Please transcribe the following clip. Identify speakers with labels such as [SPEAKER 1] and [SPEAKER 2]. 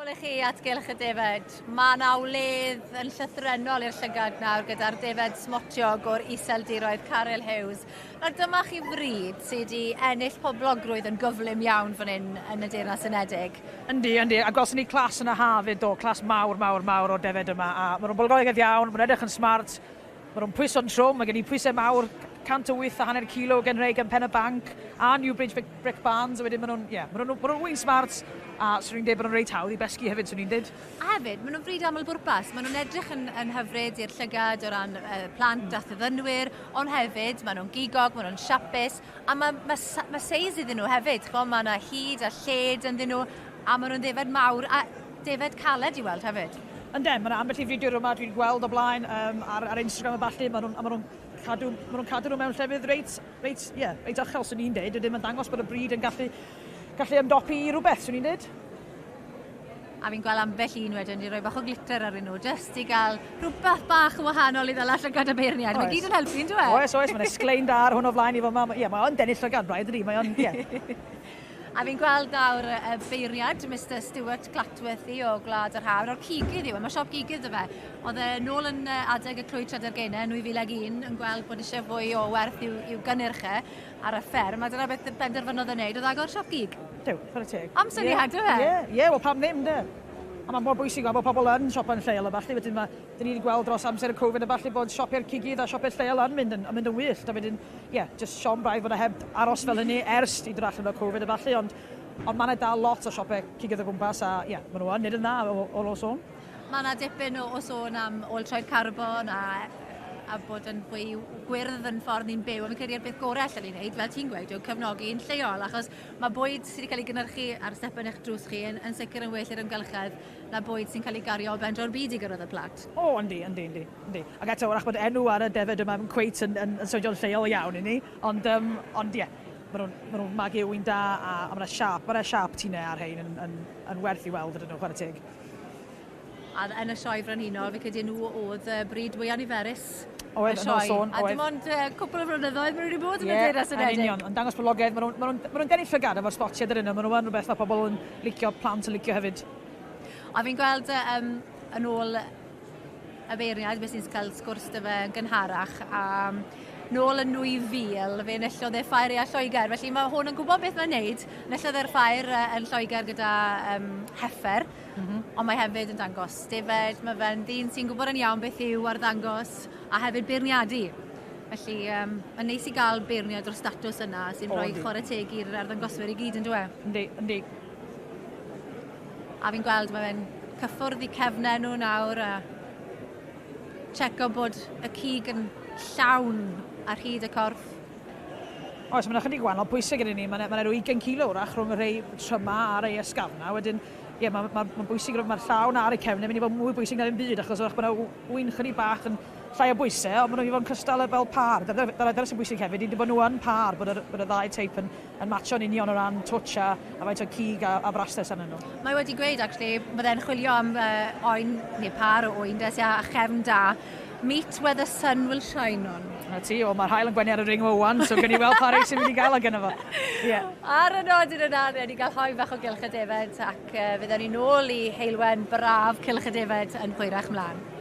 [SPEAKER 1] Nôl i chi at Gylch y Defaid. Mae 'na wledd yn llythrennol i'r llygad nawr gyda'r defaid smotiog o'r Iseldiroedd Caryl Hughes. Nawr dyma chi fryd sydd wedi ennill poblogrwydd yn gyflym iawn fan hyn yn y Deyrnas Unedig.
[SPEAKER 2] Yndi, yndi, a gwelson ni clas yn y haf 'fyd do, clas mawr, mawr, mawr o'r defaid yma, a maen nhw'n boblogaidd iawn, maen nhw'n edrych yn smart, Maen nhw'n pwyso'n trwm, mae gen i pwysau mawr, 108 a hanner kilo gen rhei gan Pen y Banc a Newbridge Brick Barns, a wedyn maen nhw'n, ie, maen nhw'n, maen nhw'n ŵyn smart, a swn i'n dweud bod nhw'n reit hawdd i besgi hefyd, swn i'n dweud.
[SPEAKER 1] A hefyd, maen nhw'n fryd aml bwrpas, maen nhw'n edrych yn, yn hyfryd i'r llygad o ran uh, plant a thyddynnwyr, ond hefyd maen nhw'n gigog, maen nhw'n siapus, a mae, mae, mae seis iddyn nhw hefyd, chmo, mae yna hyd a lled ynddyn nhw, a maen nhw'n ddefed mawr, a defed caled i weld hefyd.
[SPEAKER 2] Ynden, mae 'na ambell i fridiwr yma dwi'n gweld o blaen um, ar, ar Instagram a ballu, maen nhw'n, a maen nhw'n cadw, maen nhw'n cadw nhw mewn llefydd reit, reit, ie, yeah, reit uchel, swn i'n deud. Wedyn mae'n dangos bod y bryd yn gallu, gallu ymdopi i rhywbeth, swn i'n deud.
[SPEAKER 1] A fi'n gweld ambell un wedyn wedi rhoi bach o glitter arnyn nhw, jyst i gael rhywbeth bach yn wahanol i ddala llygad y beirniaid. Mae gyd yn helpu, yn dweud?
[SPEAKER 2] Oes, oes, mae'n esglein da ar hwn o flaen i fo. Ie, mae'n denu llygad braidd, ydy. Mae o'n, ie.
[SPEAKER 1] A fi'n gweld nawr y beiriad, Mister Stuart Clatworthy o Gwlad yr Haf, o'r cigydd yw e, mae siop gigydd 'da fe. Oedd e nôl yn adeg y clwyd Tredergene yn 2001 yn gweld bod eisiau fwy o werth i'w, i'w gynnyrch e ar y fferm, a dyna beth benderfynodd e wneud, oedd agor siop gig.
[SPEAKER 2] Duw, chwarae teg.
[SPEAKER 1] Am syniad, yeah. Yw e?
[SPEAKER 2] Ie, ie, wel pam ddim, de. A mae mor bwysig bod pobl yn siopa'n lleol a falle, wedyn mae, dyn ni wedi gweld dros amser y Covid a falle bod siopau'r cigydd a siopau lleol yn mynd yn, yn mynd yn wyllt, a wedyn ie, jyst siom braidd fod e heb aros fel hynny ers i dod allan o Covid a ballu, ond, ond mae yna dal lot o siopau cigydd o gwmpas a ie, maen nhw yn neud yn dda o, o, o sôn.
[SPEAKER 1] Mae yna dipyn o, o sôn am ôl troed carbon a, a bod yn fwy gwyrdd yn ffordd ni'n byw. A fi'n credu'r beth gorau allan ni'n neud, fel ti'n gweud, yw cefnogi'n lleol, achos mae bwyd sydd wedi cael ei gynhyrchu ar stepen eich drws chi yn, yn sicr yn well i'r amgylchedd na bwyd sy'n cael ei gario o ben draw'r byd i gyrraedd y plat.
[SPEAKER 2] O, yndi, yndi, yndi. Yndi. Ac eto, wrach bod enw ar y defed yma yn cweit yn, yn, yn swnio'n lleol iawn i ni, ond, um, ond ie, yeah, maen nhw'n ma nhw magu ŵyn da a, a mae yna siap, mae yna siap tine ar hein yn, yn, yn werth i weld ydyn nhw, chwarae teg.
[SPEAKER 1] A yn y sioe frenhinol, fi credu nhw oedd y bryd fwyaf niferus
[SPEAKER 2] Oedd, yn ôl sôn,
[SPEAKER 1] oedd. A dim ond uh, cwpl o flynyddoedd maen nhw wedi bod yn y Deyrnas Unedig.
[SPEAKER 2] Ie, yn union. Ond dangos poblogaidd, maen nhw'n ma nhw, ma nhw denu llygad efo'r sbotiau dydyn nhw. Maen nhw yn rhywbeth mae pobl yn licio, plant yn licio hefyd.
[SPEAKER 1] A fi'n gweld um, yn ôl y beirniaid, beth sy'n cael sgwrs 'da fe yn gynharach, a nôl yn 2000 fe enillodd e ffair Ea Lloegr, felly mae hwn yn gwybod beth mae'n neud. Enillodd e'r ffair yn Lloegr gyda um, heffer, mm -hmm. ond mae hefyd yn dangos defaid, mae fe'n ddyn sy'n gwybod yn iawn beth yw arddangos a hefyd beirniadu. Felly, um, mae'n neis i gael beirniad o'r statws yna sy'n rhoi chwarae teg i'r arddangoswyr i gyd yn dweud.
[SPEAKER 2] Yndi, yndi.
[SPEAKER 1] A fi'n gweld mae fe'n cyffwrdd i cefnau nhw nawr a checo bod y cig yn llawn ar hyd y corff.
[SPEAKER 2] Oes, mae'n ychydig gwahanol pwysau gyda ni. Mae'n ma rhyw 20 kilo wrach rhwng y rhai tryma a'r rhai ysgafna. Wedyn, ie, mae'n ma, ma bwysig, mae'r llawn ar y cefnau mynd i fod mwy bwysig na ddim byd, achos wrach bod yna ŵyn chydig bach yn llai o bwysau, ond maen nhw'n mynd i fod yn cystal fel par. Dyna, dyna sy'n bwysig hefyd, i bod nhw yn par, bod y, bod y ddau teip yn, yn matcho'n union o ran twtsh a, a faint o cig a, a brastes arnyn nhw.
[SPEAKER 1] Mae wedi gweud, actually, bod e'n chwilio am uh, oen, neu par o oen, des, a chefn da. Meat where the sun will shine on.
[SPEAKER 2] Na ti, o, mae'r haul yn gwenu ar y ring o wan, so gen i weld pa rei sy'n mynd i gael o gyda fo.
[SPEAKER 1] Yeah. Ar y nodyn yna, ni wedi cael hoe bach o Gylch y Defaid ac uh, fydden ni nôl i heulwen braf Cylch y Defaid yn hwyrach mlaen.